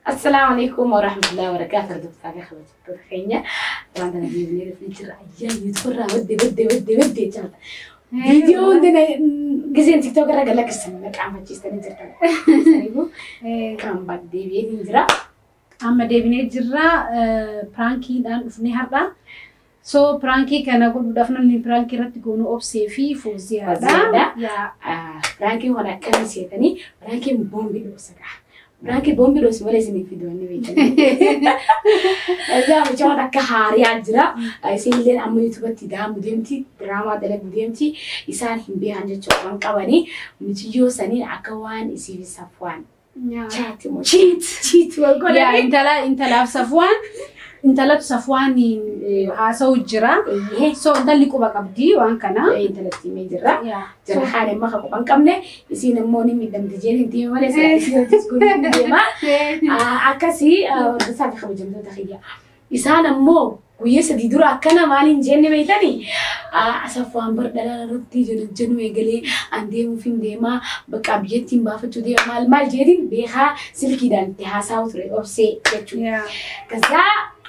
السلام عليكم ورحمة الله وبركاته. دكتور خبرت خينيا طبعا أنا بيبني في جرا أيام يتفرع ودي ودي ودي ودي جرا فيديو عندنا جزين تيك توك رجع لك السنة كم هتشتري جرا كم بعد ديبي جرا أما ديبي جرا برانكي دان أفني هردا سو برانكي كان أقول دفنا إن برانكي رت جونو أوبسي في فوزي هذا يا برانكي وأنا كم سيتني برانكي بومبي لوسكا برانكي بومبي لوس ولا سني في دوني بيتني إذا مش عارف كهاري عجرا يصير أمي يوتيوب تدام مديمتي دراما دلك مديمتي إنسان هم بيهانج شو كواني متيجو سنين أكوان يصير صفوان شيت شيت وقول يا أنت لا صفوان انت لا صفوان عاسو جرا سو انت اللي كوبا قبدي وان كنا انت لا تيمي جرا جرا حالي ما خبو ان كمنه يسين موني ميدم تجين انت ولا سيتي تكون ديما اكسي ورسالة خبو جمدو تخيا يسان مو ويس دي درا كنا مالين جن بيتني صفوان بر دلال رتي جن جن ويغلي اندي مفين ديما بقى بيتين بافتو دي مال مال جيرين بيها سلكي دان تها ساوت اوبسي كذا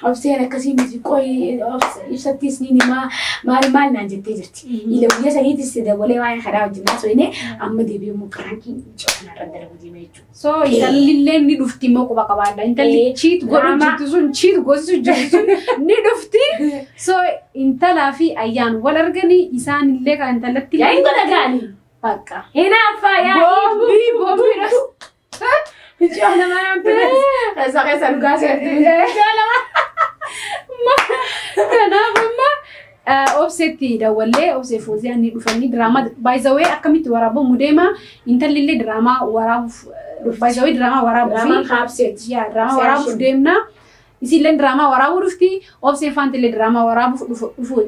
أبسي أنا كسي مزيكوي أبسي سنين ما مال مال نانجت تجرتي إلى ويا سنين تسد ولا وين خراب الناس وينه أما دي بيوم كرانكي شو أنا رد له دي ميجو so إنت اللي ندفتي ما كوبا كباردا إنت اللي cheat قولوا جتسون cheat قصوا جتسون ندفتي so إنت لا في أيان ولا رجني إنسان اللي كان إنت اللي يعني كنا قالي بقى هنا فيا بومبي بومبي شو أنا ما يمتلك خلاص خلاص Kanaaf amma obseetti dawwallee obsee Fooziyaan ni dhufanii diraamaa by the way akkamitti waraabamu deema intalli illee diraamaa waraabuuf by the way diraamaa waraabuuf yaa diraamaa waraabuuf deemna isillee diraamaa waraabuu dhufti obsee faanti illee diraamaa waraabuuf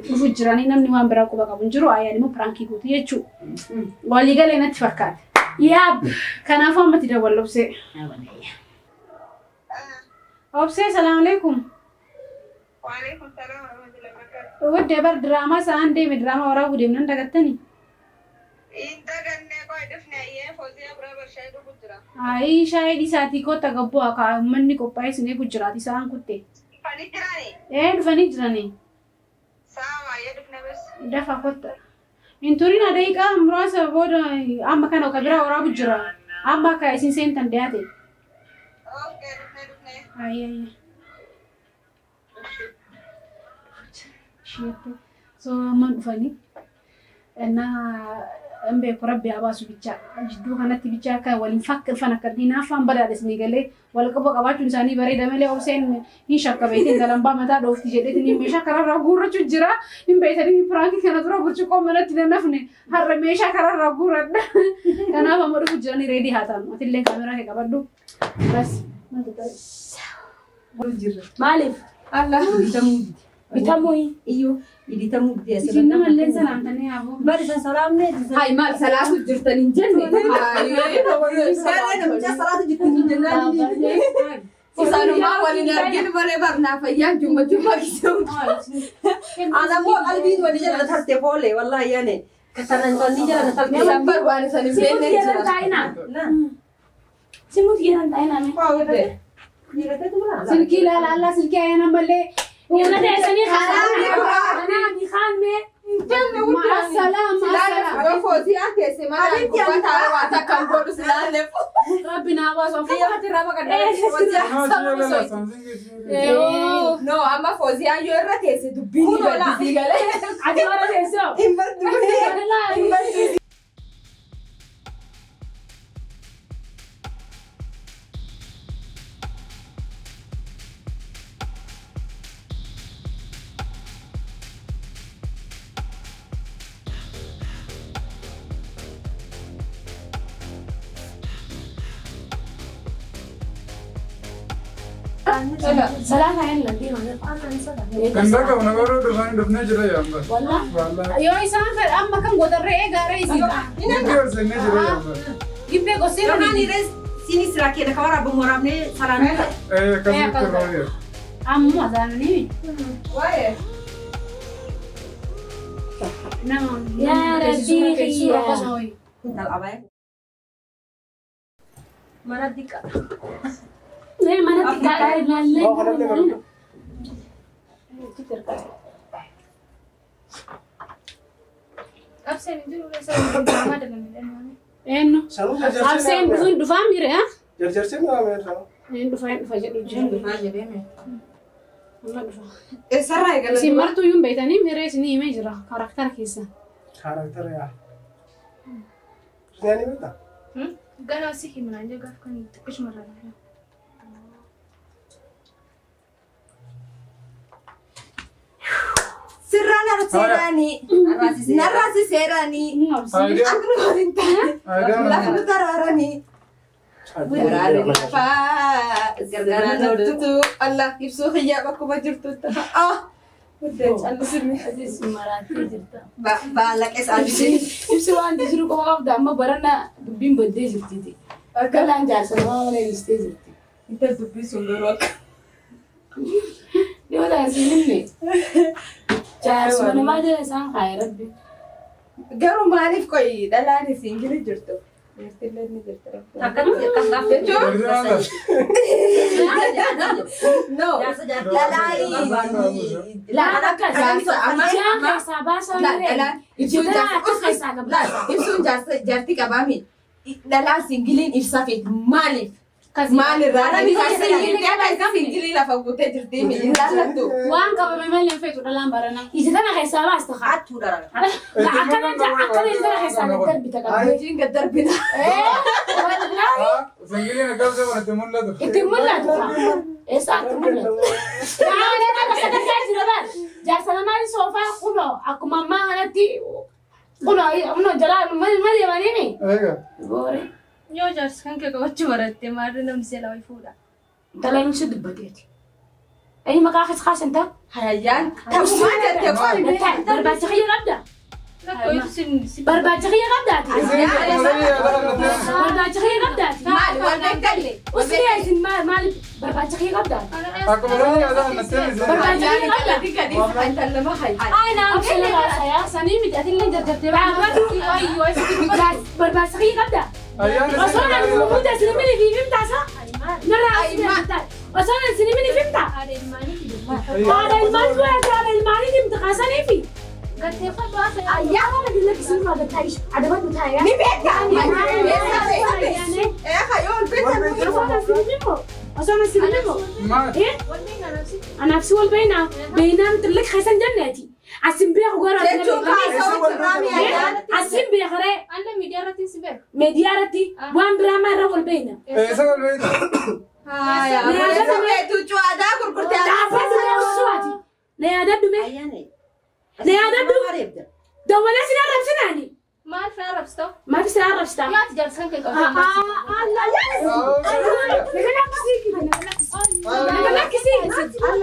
dhufu jiranii namni waan biraa quba qabu hin jiru ayyaan immoo piraankii gootu jechuudha. Waliigalee natti fakkaate. Yaa kanaaf ammatti dawwalle obsee. Obsee salaam alaikum. وعليكم السلام ورحمة الله وبركاته. ودي بر دراما ساندي بدراما وراه ودي من دقتني. إنت جنة قاعد في أيام فوزية برا شاي بقدرة. أي شاي دي ساتي كو تقبوا كا مني كوباي سنة گجراتي سان كتة. فني جراني. إيه فني جراني. ساعة يا دفنا بس. دفع كتة. إنتورينا دقيقة مراس بود أما كانوا كبيرة وراه بجرا أما كايسين سنتن دياتي. أوكي دفنا دفنا. أي أي. So man dhufanii na beeku rabbi abaasu bichaa jidduu kanatti bichaa akka waliin fakkafan akka diinaafaan badhaadhes ni galee wal qabu qabaachuun isaanii bareeda malee obseen hin shakka beektee galambaa mataa dhoofti jedheetiin meeshaa karaarraa guurrachuu jira hin beektanii piraankii kana dura burcuqqoo manatti nannafne har'a meeshaa karaarraa guurradha kanaaf amma dhufu jiranii reedii haa ta'an atillee kaameraa kee qabadhu bas maaliif Allah bitamuu bitamuu iyo bitamuu bidee isin namallee salaamtanii hafu bari san salaamne hay maal salaatu jirtan hin jenne namicha salaatu jirtan hin jennaan Isaanumaa waliin arginu malee barnaa fayyaan jumma jumma kisuu ana moo qalbiin walii jala tarte foole wallahi yaane kasanan walii jala tarte isaan bar waan isaan hin beekne jira simuut yeran taa'inaa silkii laala allaa silkii ayyaana malee يلا ده أنا خان مع السلامة ربنا No, amma Foziyaa yoo irra teesse dubbiin ni baddi galee. Ati warra teessoo? Hin baddu. Hin baddu. Salaata hin deema. Ganda qabna garuu dhufanii dhufnee jira yaamba. Wallah. Yoo isaan fedha amma kan gootarree eegaaree isin. Gibbee ol seennee jira yaamba. Gibbee gorsee Yookaan irrees sinis rakkee ka waraabamu waraabnee salaanuu ta'e. Akkasitti irraa Ammoo azaananii. Waa'ee. Nama. Yaa Rabbii kiyya. Intal abaayee. Mana diqa. Mana xiqqaadha ilaallee. Abseen hin jiru isaan draamaa dalaganii. Eenyu? Abseen dhufuun dhufaa miire haa? Jarjarseen waamee jira. Een dhufa jedhu jira. Dhufaa jedhee. Amma dhufa. Eessarraa eegala? Isin martuu yuun beektanii miiree isinii himee jira karaktara keessa. Karaktara yaa. Nyaanni beektaa? Ganaa si himnaan jee gaaf kan xiqqishuma irraa lafa. Sirraan arseeraanii. Narraasi seeraanii. Akkuma waliin taane. Lafa taraaranii. Daraarri lafaa. Gargaaraan hortutu. Allah ibsuu xiyyaa bakkuma jirtu ta'a. Ah! Guddee callisni. Asis maraatee jirta. Baala qesaabisee. Ibsi waan jiru qofa qabda amma barana dubbiin baddee jirtiiti. Galaan jaarsa namaa mana ibsitee jirti. Intal dubbii sun garuu akka. Yoo taasisin himne. Jaarsuma namaa jala isaan kaaya rabbi. Garuu maaliif qoyi dhalaan isiin jirtu? Dhiirtillee ni jirti. Jechuun. No. Dhalaanii. Laan akka Jaarsa amma ijaan keessaa baasaa dhalaan Ijaan akka keessaa gabaasa. Ibsuun jaarsa jaartii qabaami. Dhalaan singiliin ibsaa feeti maaliif? Maalirraa namni singilii lafa guutee jirti hin laallattu. Waan qabame malee hin feetu dhalaan baranaa. Ija tana keessaa baasta haa. Hattuu darara. Akkana akkana ija tana keessaa gad darbita qabdee. Hojiin gad darbina. Singiliin akkasii waan itti mul'atu. Itti mul'atu. Eessa itti mul'atu? Naannoo kana sadarkaa jira baal. Jaarsa namaa soofaa kunoo akkuma ammaa kanatti kunoo kunoo jalaa maal deemanii Egaa. Boore. Yoo jaarsi kan kee qabachuu baratte maarri namni seelaa wayii fuudha. Dalaan si dubbateeti. Inni maqaa keessa kaasan ta'a. Hayayyaan taphuma jette qoyi. Barbaacha kiyya qabda. Rakkoo ibsuun si Barbaacha kiyya qabdaati. Barbaacha kiyya qabdaati. Maali wal beektalle? Usii isin maal barbaacha kiyya qabdaati. Akkuma sana yaadaa nattee Barbaacha kiyya qabdaati. Ay naan kenne yaa sanii miti atillee jarjartee Barbaacha kiyya qabda. Osoo ani fuudhee sinimini fi himtaa sa? Narraa asii Osoo ani sinimini fi himtaa? Haadha ilmaan du'a haadha ilmaanii himta kaasanii fi. Ayyaa kana dilla kisin ma ga tayi adabadu tayi. Ni beekta. Ee kayoon beekta. Osoo ani sinimini mo? Osoo ani sinimini mo? Maal? Anaaf si wal beekna beeknaan tillik keessan jenneeti. Asin beeku gara Jechuun kaasoo wal Asin beekaree Anna miidiyaa irratti si beeku. miidiyaa irratti waan biraa maa irra wal beekna. Eessa wal beekta? Haaya. Tuuchuu aadaa gurgurtee. Dhaabbatni usuwaati. Na yaadadhu mee? Na yaadadhu. Dawwalee sin arrabsinaani. Maal fi arrabsita? Maal sin arrabsita? Yaati jaarsi kan kee qabachuu. Naga lakkisii.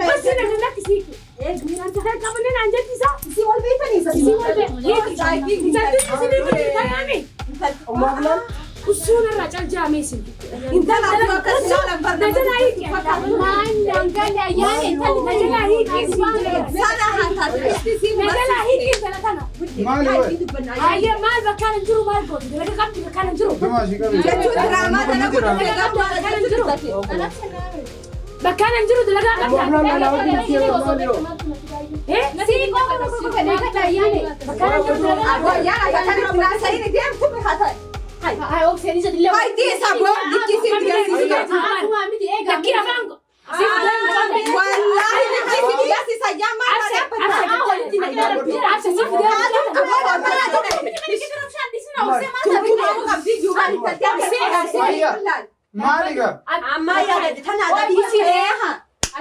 Basi naga lakkisii. Miiraan takka qabanneen aan jettisa. Isii wal beektanii isa. Isii wal beektanii. Intalli isinii bitayame. Usuun irraa caljaamee isin. Intala akkuma akkas ilaalan barna. Najalaa hiiki. Waan daangalee ayyaana intalli Najalaa hiiki. Sana haa taatu. Najalaa hiiki intala tana. Maali wayi? Ayyee maal bakkaan hin jiru maal gootu? Dalaga qabdi bakkaan hin jiru. Dhumaa ishii qabi. Jechuun diraamaa tana gurgurtee qabdu. Bakkaan hin jiru dalagaa qabdi. Sii qofa tokko beekadha ayyaane. Bakkaan hin jiru dalagaa qabdi. Ayyaana kan itti haasa'in deemtu haa ta'e. Ay obseen isa dillee. Hayti isa boo likkisiin garsiisa. Akkuma miti eegaa. Lakkii afaan Wallaahi likkisiin garsiisa yaa maal Maali gaa? Amma yaadadde tana adabii.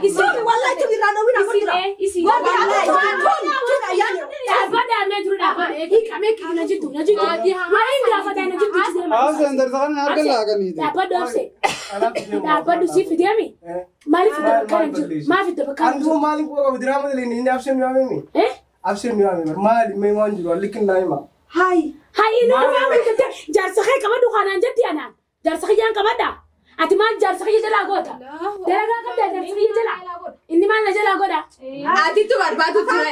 Isii wallahi tun irraa dhowwina gurgura. Haasaan darsa kana harka laaganiiti. Dhaabbadhu si fideemi. Maaliif iddoo bakka hin jiru? Maaf iddoo bakka hin jiru? Antuu maaliin quba qabu diraama daleen inni abseen nu yaamemi? Abseen nu yaamemi maali mee waan jiru allikkin naa hima. Hayi. Hayi inni dhufaa jaarsa kee qabadhu kanaan jetti anaan. Jaarsa kiyyaan qabadha. Ati maal jaarsa kiyya jalaa goota? Dalagaa qabdaa jaarsa kiyya jalaa? Inni maal na jalaa godha? Atitu barbaadu jira.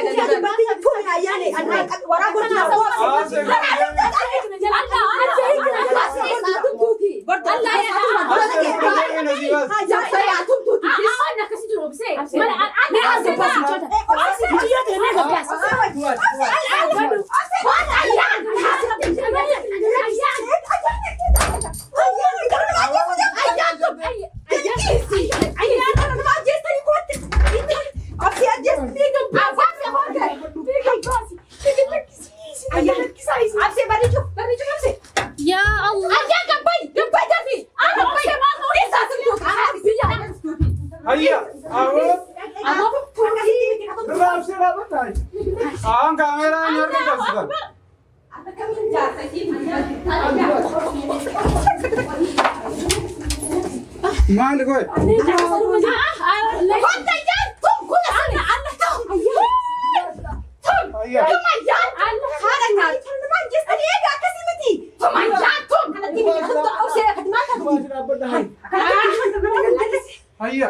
Ya Allah. Hayya. Awwa. Dura absee dhaabbataa. Aan kaameeraa hin argaa qabsiisan. Maali goy? Hayya. Hayya.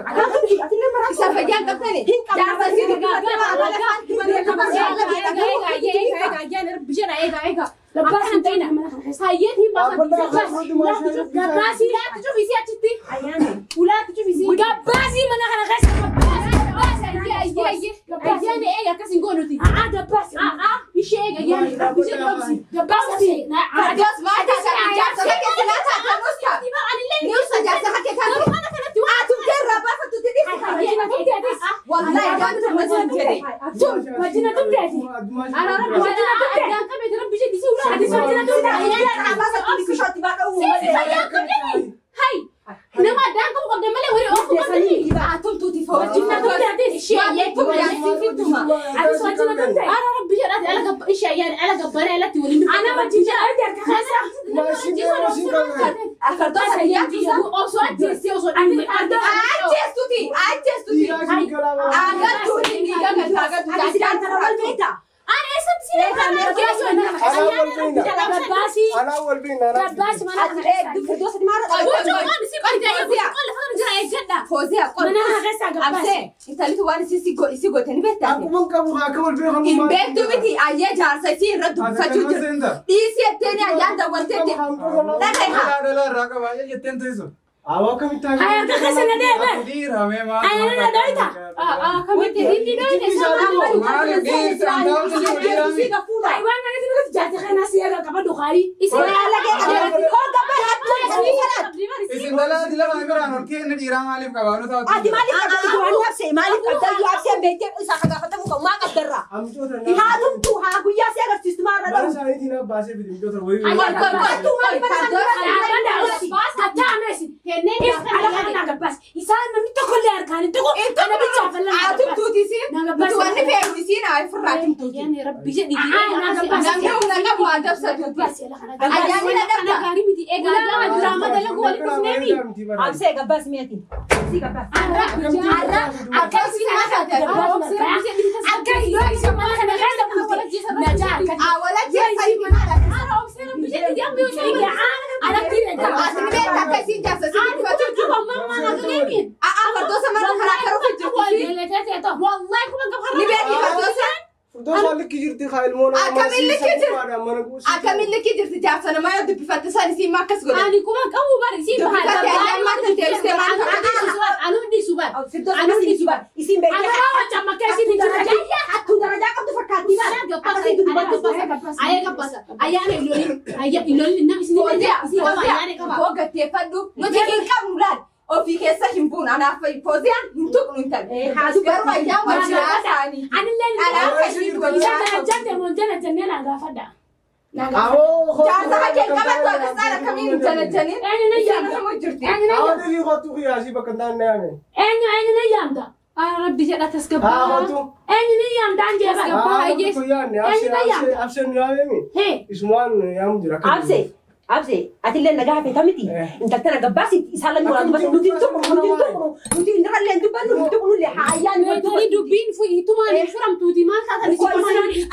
Abse atillee nagaa hafeeta miti. Intaltana gabbaasi isaan lamni waraabdu bas nuti tuqnu nuti tuqnu nuti indarallee hin dubbannu nuti tuqnullee haa ayyaanni wal Tani dubbiin hitumaan hin furamtuuti maal taatan isin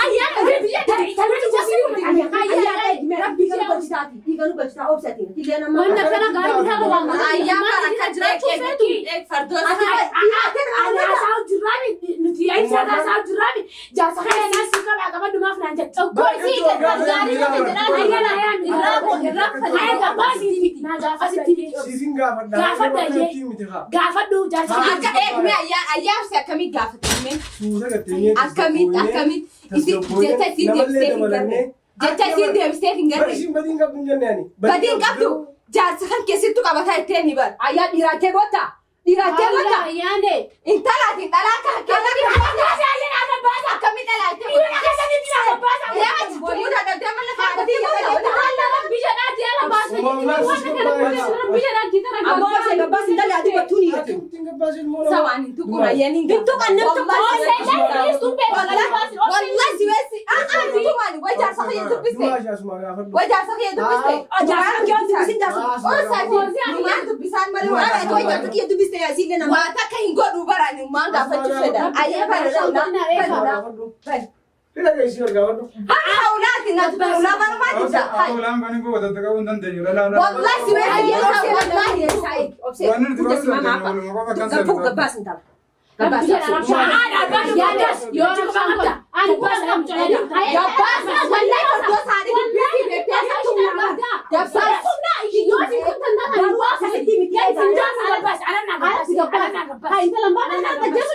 ayyaana biyya ayyaana rabbi kan galchitaati dhiiga nu galchitaa obsatiin atillee nama. Wanna kana gaarii bitaa waan Ayyaan bara akka jiraachuu feetu. Fardoon Haasaa jirraami nuti ibsaa haasaa jirraami jaarsa kana naasii qaba qabadhu maaf naan jette. Siifin gaafadha. Gaafadhu jaarsa Akka eegme ayyaan si akkamii gaafatame? Suuta gatteenyee. Akkamitti akkamitti jecha isiin deebistee hin garre. Jecha isiin deebistee hin garre. Isiin badiin qabdu hin jenne ani. Badiin qabdu jaarsa kan keessattuu qabataa ittiin ni bara. Ayyaan dhiiraachee goota. Dhiiraachee goota. Ayyaane. Intalaatiin dhalaa kan keessatti akkamii dhalaa ittiin Abbaa obsee gabbaas intalli adii battuun hiyyatu. Sawaan hin tuqu ayyaan hin Hin tuqan namni tokko. Wallahi si weessi tumaani wajaarsa kiyya dubbiste wajaarsa kiyya dubbiste. Jaarsa kiyya dubbisin jaarsa. Numaan dubbisaan malee waan Waan ati jaarsa kiyya dubbiste asiillee nama. Waa takka hin godhu baraan numaan gaafachuu fedha. Ayyee bara Haulaati na ulaa banumaa jira. Ulaan bani boo wata qabu hin dandeenyu. Wallahi si weessi wallahi Obsee. Waan nuti baruu dandeenyu waluma qofa kan Gabbuu seenu. gabbaas intala. Gabbaas.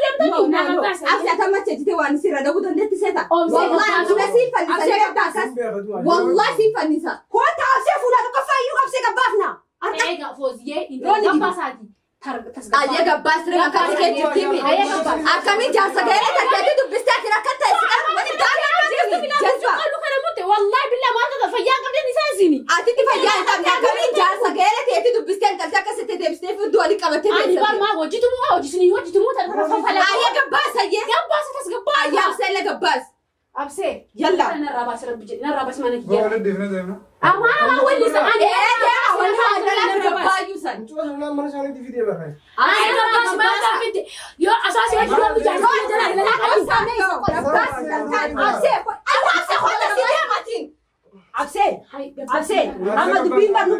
Absi atamma jette waan sirra dhaguu dandeetti seeta. Wallahi suna sii fannisa ni beektaa akkas. Wallahi sii fannisa. Koota obsee fuudhaa tokko faayyuu obsee gabbaafna. Eega fooziyee intala gabbaasaati. Ayyee gabbaas rima kan kee jirti mi. Akkamiin jaarsa ga'ee takkeetti dubbistee ati akka ta'e si qabu wani daangaa jazba. Wallahi billah maal taata fayyaa qabdeen isaa isini. Atitti fayyaa hin qabne akkamiin jaarsa ga'ee ta'etti dubbistee intalti akkasitti deebistee fudduu wali qabattee Ani bar maa hojjetumu haa hojjetu hojjetumu taata faffala. Ayyee gabbaas ayyee. Gabbaasa tas gabbaasa. Ayyee absee illee gabbaas. Absee. Yalla. Narraa baas rabbi jedhi narraa baas mana Boo kiyya. walitti dhiifnee deemna. Amaan amaan walli isa ani. Ee wali haa gabbaayyuu san. Mana isaaniitti fidee barra. Ay gabbaas maal taafite yoo asaasi hojii doomu jaarsa jala jala Absee. Absee. Amma dubbiin barnu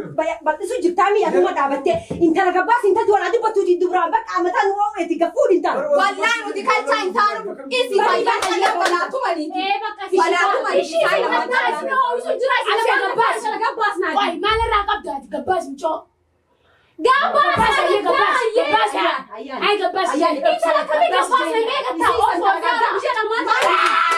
bal'isu jirtaami aduma dhaabattee intala gabbaas intalli waan adii battuuti dubraan bakka amataan oo'eeti gaffuun intala. Wallahi nuti kalchaa hin taanu isi fayyaa dhala walaatumaniiti. Ee bakka Walaatumaniiti. Ishii mataa isin oomishu jira isin gabbaas gabbaas naati. Waay maal irraa qabdu ati gabbaas mucoo. Gabbaas Gabbaas gabbaas ay gabbaas intala kamii gabbaas na beekataa osoo gabbaas ishee namaa ta'a.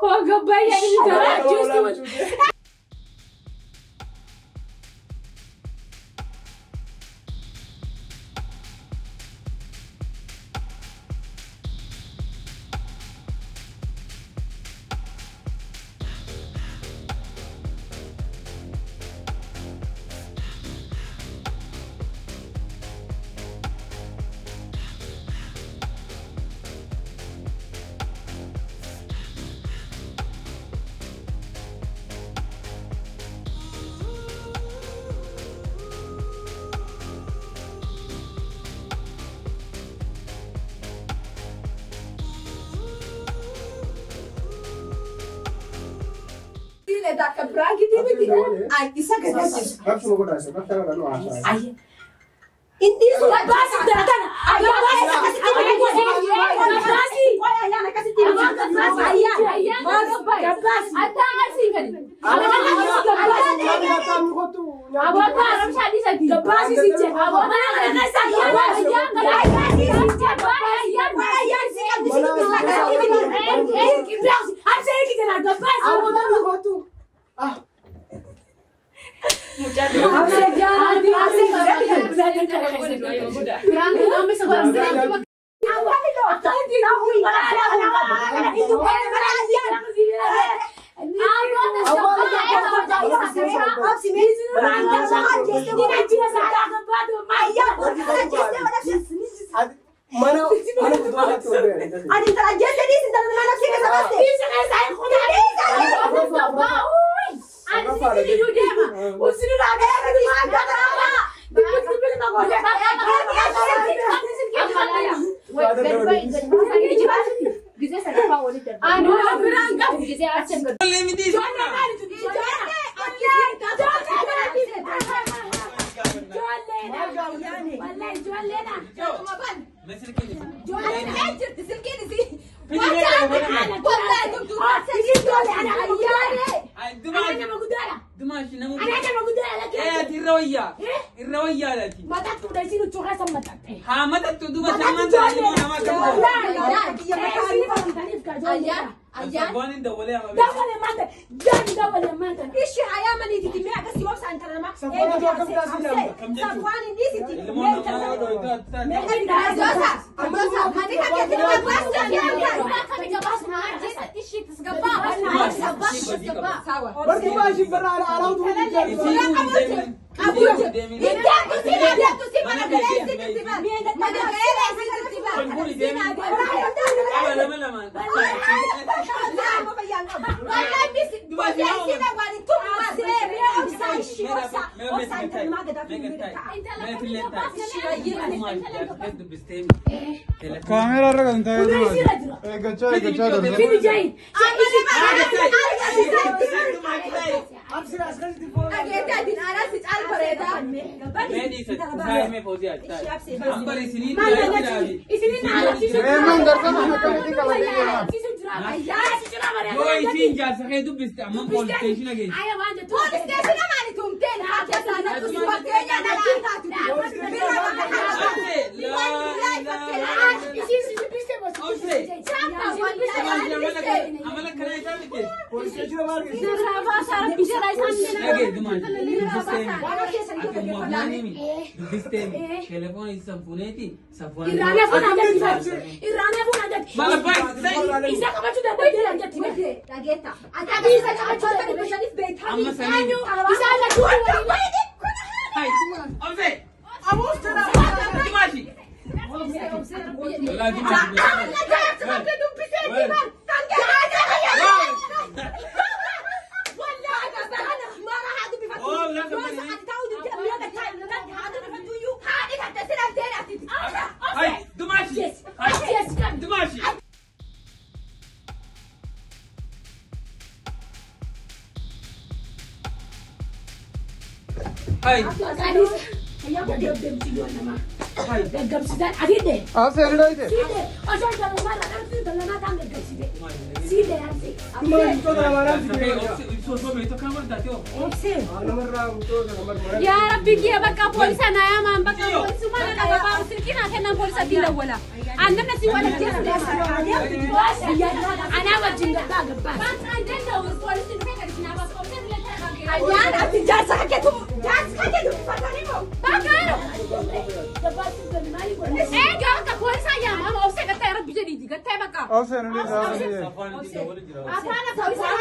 Koo gabbaayyaa inni jala juusti. Inni sun Gabbaas intala gabbaas gabbaas gabbaas Mana mana kutubaatti wal beekan. Ani intala ajjeesanii intala nama nafsi keessa baaste. Ibsa keessa hin kutaa. Ani si iyyuu deema. Usinu ragaa Kaamera irra kan ta'e eeggachaa eeggachaa darbe. Reemaan dargama akkamitti qabatee deema? Ya Rabbi kiyya bakka poolisa na yaamaan bakka poolisummaa na dhagabaa silkii naa kennan poolisa ittiin dawwala. Annamna si wal ajjeesu Anaa wajjin gabbaa gabbaa. Bakka hin danda'u poolisiin dhufee gadi sinaa baas poolisiin illee ta'e Ayyaan ati jaarsa kakkeetu jaarsa kakkeetu uffatanii moo? Bakka eegaa bakka poolisaa yaamaa obsee gattee Rabbi jedhiiti gattee bakka. Obsee nu dhiisaa Afaan poolisaa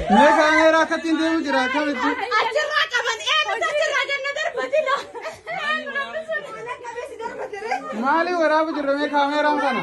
Mee kaameeraa akkattiin deemu jira akkamitti? Achirraa qaban eenyutu achirraa ganna darbatila. Maali waraabu jirra mee kaameeraan kana?